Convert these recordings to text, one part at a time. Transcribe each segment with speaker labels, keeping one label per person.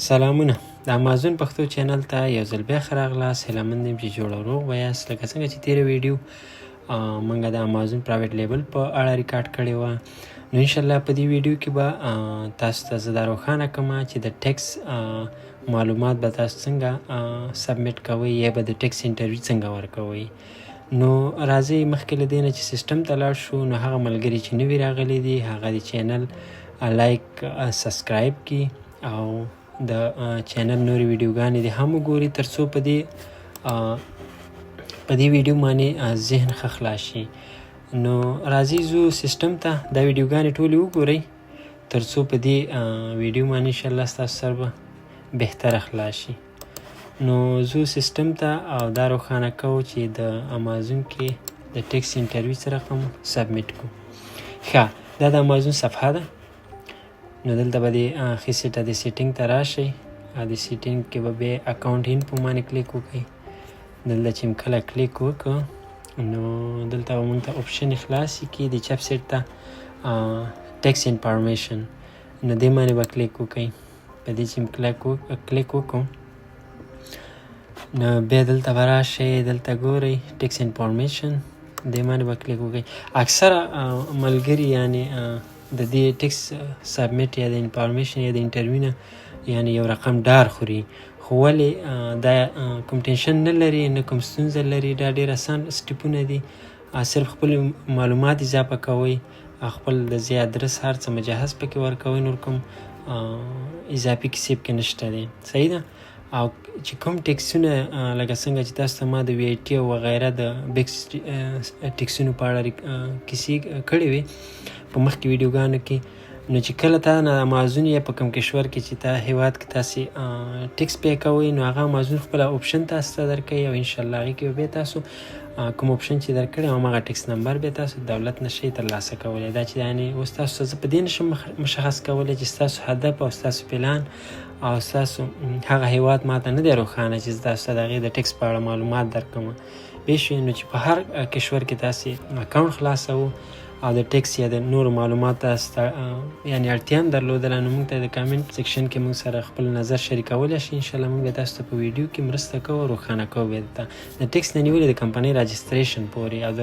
Speaker 1: سلامونه، د امازون پښتو چینل ته یو ځل بیا ښه راغلاست. هیله مند یم چې جوړ او روغ به یاست. لکه څنګه چې تېره ویډیو موږ د امازون private label په اړه ریکارډ کړې وه، نو انشاءالله په دې ویډیو کې به تاسو ته زه دا روښانه کړم چې د tax معلومات به تاسو څنګه submit کوئ یا به د tax interview څنګه ورکوئ. نو راځئ، مخکې له دې نه چې سیستم ته لاړ شو، نو هغه ملګري چې نوي راغلي دي، هغه د channel like، subscribe کړي او د چینل نورې ویډیوګانې دې هم وګوري، تر څو په دې ویډیو باندې ذهن ښه خلاص شي. نو راځئ، ځو سیستم ته. دا ویډیوګانې ټولې وګورئ، تر څو په دې ویډیو باندې انشاءالله ستاسو سر به بهتره خلاص شي. نو ځو سیستم ته او دا روښانه کوو چې د امازون کې د tax interview څه رقم submit کو. ښه، دا د امازون صفحه ده. نو دلته به د ښي سیټه د setting ته راشئ او د setting کې به بیا account info باندې کلیک وکړئ. دلته چې کله کلیک وکړو، نو دلته به مونږ ته option خلاص کړي د چپ سیټ ته tax information. نو دې باندې به کلیک وکړئ. په دې چې کلیک وکړو، نو بیا دلته به راشئ، دلته ګورئ tax information، دې باندې به کلیک وکړئ. اکثره ملګري یعنی د دې tax submit یا د information یا د interview نه یعنی یو رقم ډار خوري، خو ولې دا کوم tension نه لري، نه کوم ستونزه لري. دا ډېر اسان step ونه دي. صرف خپل معلومات اضافه کوئ، خپل د ځای ادرس، هر څه مجهز پکې ورکوئ، نور کوم اضافي کیسې پکې نشته دی. صحیح ده. او چې کوم tax ونه، لکه څنګه چې تاسو ته ما د VAT او وغیره د big tax ونو په اړه کیسې کړې وې په مخکې ویډیوګانو کې، نو چې کله تا نه امازون یا په کوم کشور کې چې تا هیواد کې تاسو tax pay کوئ، نو هغه امازون خپل option تاسو ته درکوي او انشاءالله هغې کې به بیا تاسو کوم option چې درکړی، هماغه tax number بیا تاسو دولت نه شئ ترلاسه کولی. دا چې یعنی اوس تاسو زه په دې نشم مشخص کولی چې ستاسو هدف او ستاسو پلان او ستاسو هغه هیواد ماته نه دی روښانه چې زه تاسو ته د هغې د tax په اړه معلومات درکړم. پوه شوې؟ نو چې په هر کشور کې تاسې account خلاصوو او د tax یا د نورو معلومات تاسو ته یعنی اړتیا هم درلودله، نو موږ ته د comment section کې موږ سره خپل نظر شریکولی شئ. انشاءالله موږ به تاسو ته په ویډیو کې مرسته کوو، روښانه کوو به درته د tax نه نیولې د کمپنۍ registration پورې او د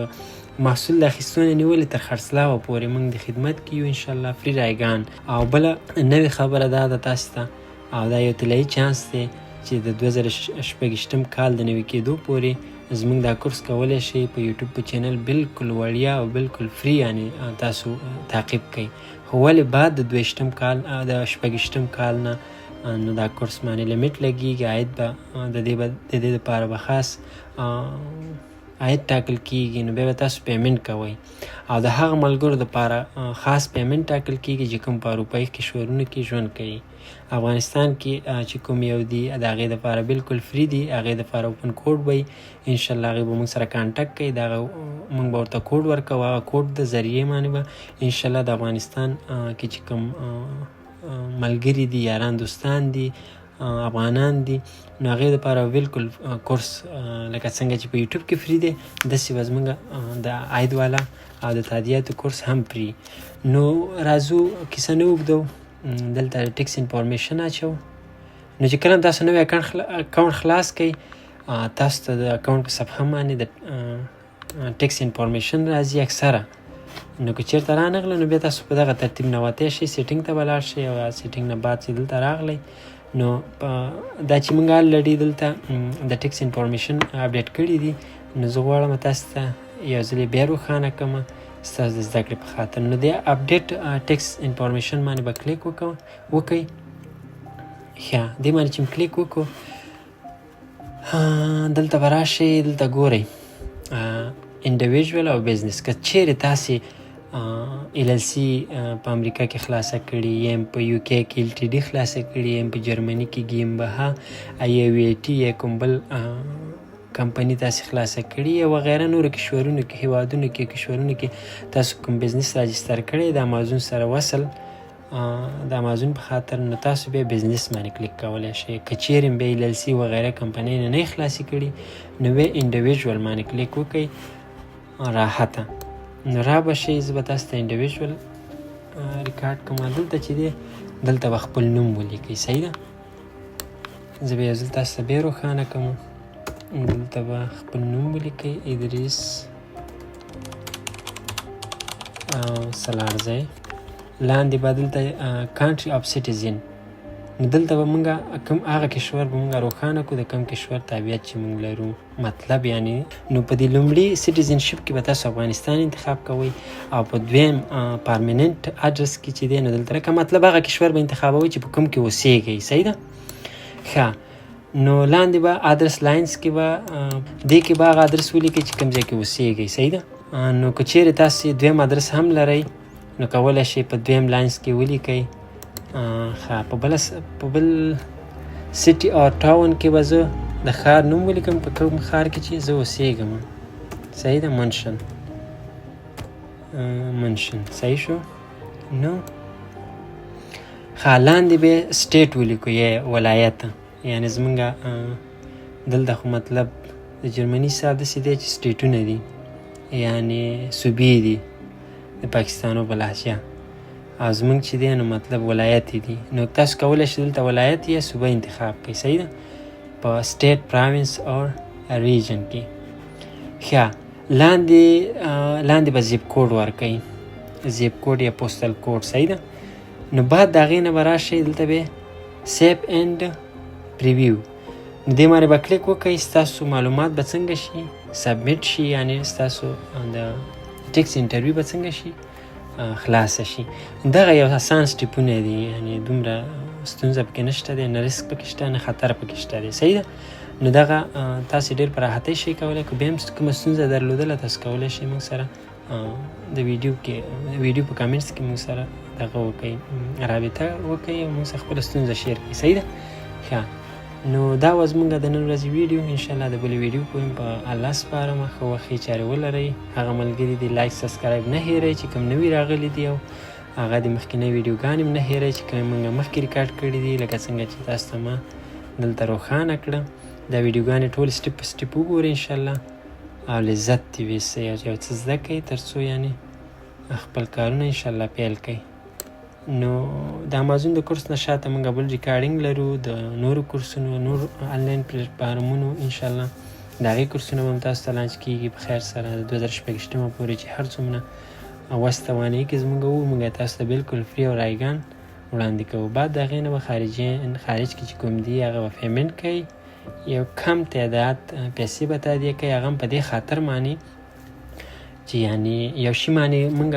Speaker 1: محصول د اخیستو نه نیولې تر خرڅلاو پورې موږ د خدمت کې یو انشاءالله، free، رایګان. او بله نوې خبره دا ده تاسو ته، او دا یو طلایي چانس دی چې د 2026 کال د نوي کېدو پورې زموږ دا کورس کولی شئ په یوټیوب په چینل بالکل وړیا او بالکل free یعنی تاسو تعقیب کړئ. خو ولې بعد د دویشتم کال، د شپږویشتم کال نه نو دا کورس باندې limit لګیږي. عاید به د دې لپاره به خاص عاید ټاکل کیږي، نو بیا به تاسو payment کوئ او د هغه ملګرو دپاره خاص payment ټاکل کیږي چې کوم په اروپایي کشورونو کې ژوند کوي. افغانستان کې چې کوم یو دی، د هغې دپاره بالکل free دی. هغې دپاره open code وي. انشاءالله هغې به موږ سره contact کوي، دغه موږ به ورته کوډ ورکوو. هغه کوډ د ذریعې باندې به انشاءالله د افغانستان کې چې کوم ملګري دي، یاران دوستان دي، افغانان دي، نو هغې دپاره بالکل کورس لکه څنګه چې په یوټیوب کې free دی، داسې به زموږ د عاید والا او د تادیاتو کورس هم free. نو راځو، کیسه نه اوږدو. دلته tax information اچو. نو چې کله تاسو نوی account خلاص کړئ، تاسو ته د account په صفحه باندې د tax information راځي اکثره. نو که چېرته رانغله، نو بیا تاسو په دغه ترتیب نوتی شئ، setting ته به لاړ شئ او setting نه بعد چې دلته راغلی، نو دا چې موږ already دلته د tax information update کړي دي، نو زه غواړم تاسو ته یو ځل بیا روښانه کړم ستاسو د زده کړې په خاطر. نو د update tax information باندې به کلیک وکئ. ښه، دې باندې چې کلیک وکړو، دلته به راشئ، دلته ګورئ individual او business. که چیرې تاسې LLC په امریکا کې خلاصه کړي یم، په UK کې LTD خلاصه کړي یم، په جرمني کې GmbH یا VAT یا کوم بل کمپنی تاسې خلاصه کړي یا وغیره، نورو کشورونو کې، هیوادونو کې، کشورونو کې تاسو کوم business register کړی د امازون سره وصل د امازون په خاطر، نو تاسو بیا business باندې کلیک کولی شئ. که چیرې بیا LLC وغیره کمپنۍ نه خلاصې کړي، نو بیا individual باندې کلیک وکړئ. راحته نو را به شئ. زه به تاسو ته individual record کوم. دلته چې دی، دلته به خپل نوم ولیکئ. صحیح ده. زه به یو ځل تاسو ته بیا روښانه کړم. دلته به خپل نوم ولیکئ، ادریس سلارزی. لاندې به دلته country of citizen، نو دلته به مونږ کوم هغه کشور به مونږ روښانه کړو د کوم کشور تابعیت چې مونږ لرو، مطلب یعنی نو په دې لومړي citizenship کې به تاسو افغانستان انتخاب کوئ او په دویم permanent address کې چې دی نو دلته لکه مطلب هغه کشور به انتخابوئ چې په کوم کې اوسېږئ. صحیح ده؟ ښه، نو لاندې به address lines کې به دې کې به هغه ادرس ولیکئ چې کوم ځای کې اوسېږئ. صحیح ده؟ نو که چیرې تاسې دویم ادرس هم لرئ نو کولی شئ په دویم lines کې ولیکئ. ښه، په بل city or town کې به زه د ښار نوم ولیکم په کوم ښار کې چې زه اوسېږم. صحیح ده؟ منشن، منشن. صحیح شو؟ نو ښه، لاندې به state ولیکو یا ولایت، یعنی زمونږ دلته خو مطلب د جرمني حساب داسې دی چې state ونه دي، یعنی صوبې دي د پاکستانو په لهجه، او زمونږ چې دی نو مطلب ولایت دي. نو تاسو کولی شئ دلته ولایت یا صوبه انتخاب کړئ. صحیح ده؟ په state، province or region کې. ښه، لاندې به zip code ورکئ، zip code یا postal code. صحیح ده؟ نو بعد د هغې نه به راشئ دلته به save and preview، نو دې باندې به کلیک وکړئ. ستاسو معلومات به څنګه شي submit شي، یعنی ستاسو د tax interview به څنګه شي خلاصه شي. دغه یو اسان step ونه دي، یعنی دومره ستونزه پکې نشته دی، نه ریسک پکې شته، نه خطر پکې شته دی. صحیح ده؟ نو دغه تاسې ډېر په راحتۍ شئ کولی. که بیا هم کومه ستونزه درلودله تاسو کولی شئ موږ سره د ویډیو کې ویډیو په comments کې موږ سره دغه وکړئ، رابطه وکړئ او موږ سره خپله ستونزه share کړئ. صحیح ده؟ ښه، نو دا وه زموږ د نن ورځې ویډیو. انشاءالله د بلې ویډیو پورې په الله سپارم. ښه وخت ښې چارې ولرئ. هغه ملګري دي like subscribe نه هېروئ چې کوم نوي راغلي دي، او هغه د مخکینۍ ویډیوګانې هم نه هېروئ چې کومې موږ مخکې ریکارډ کړي دي، لکه څنګه چې تاسو ته ما دلته روښانه کړه. دا ویډیوګانې ټول step په step وګورئ انشاءالله او لذت دې ویسئ او یو څه زده کړئ تر څو یعنی خپل کارونه انشاءالله پیل کړئ. نو د امازون د کورس نه شاته موږ بل recording لرو د نورو کورسونو، نور آنلاین پلیټفارمونو انشاءالله د هغې کورسونه به هم تاسو ته launch کېږي په خیر سره د 2026 پورې چې هر څومره وس توانایي کې زموږ وو موږ تاسو ته بالکل free او رایګان وړاندې کوو. بعد د هغې نه به خارج کې چې کوم دي هغه به payment کوي، یو کم تعداد پیسې به تادیه کوي، هغه هم په دې خاطر معنی چې یعنی یو شي معنی موږ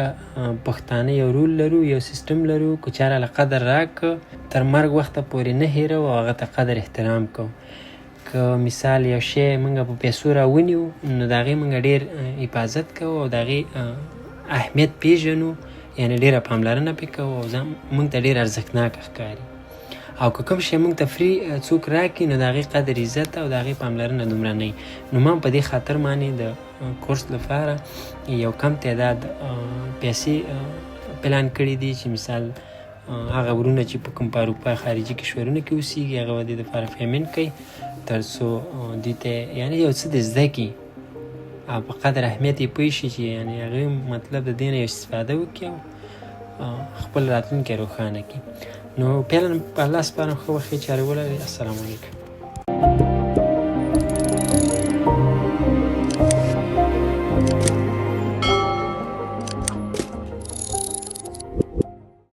Speaker 1: پښتانه یو rule لرو، یو سیستم لرو، که چا راله قدر راکړ تر مرګ وخته پورې نه هېروو او هغه ته قدر احترام کوو. که مثال یو شی موږ په پیسو راونیو نو د هغې موږ ډېر حفاظت کوو او د هغې اهمیت پیژنو، یعنی ډېره پاملرنه پرې کوو او ځان موږ ته ډېر ارزښتناک ښکاري. او که کوم شی موږ ته free څوک راکړي نو د هغې قدر عزت او د هغې پاملرنه دومره نه وي. نو ما په دې خاطر باندې د کورس لپاره یو کم تعداد پیسې پلان کړي دي چې مثال هغه ورونه چې په کوم په اروپا خارجي کشورونو کې اوسېږي هغه به دې دپاره payment کوي تر څو دوی ته یعنی یو څه دې زده کړي او په قدر اهمیت یې پوه شي چې یعنی هغې مطلب د دې نه یو استفاده وکړي او خپل راتلونکی روښانه کړي. نو فعلا په الله سپارم، ښه وخت ښې چارې ولرئ. السلام علیکم.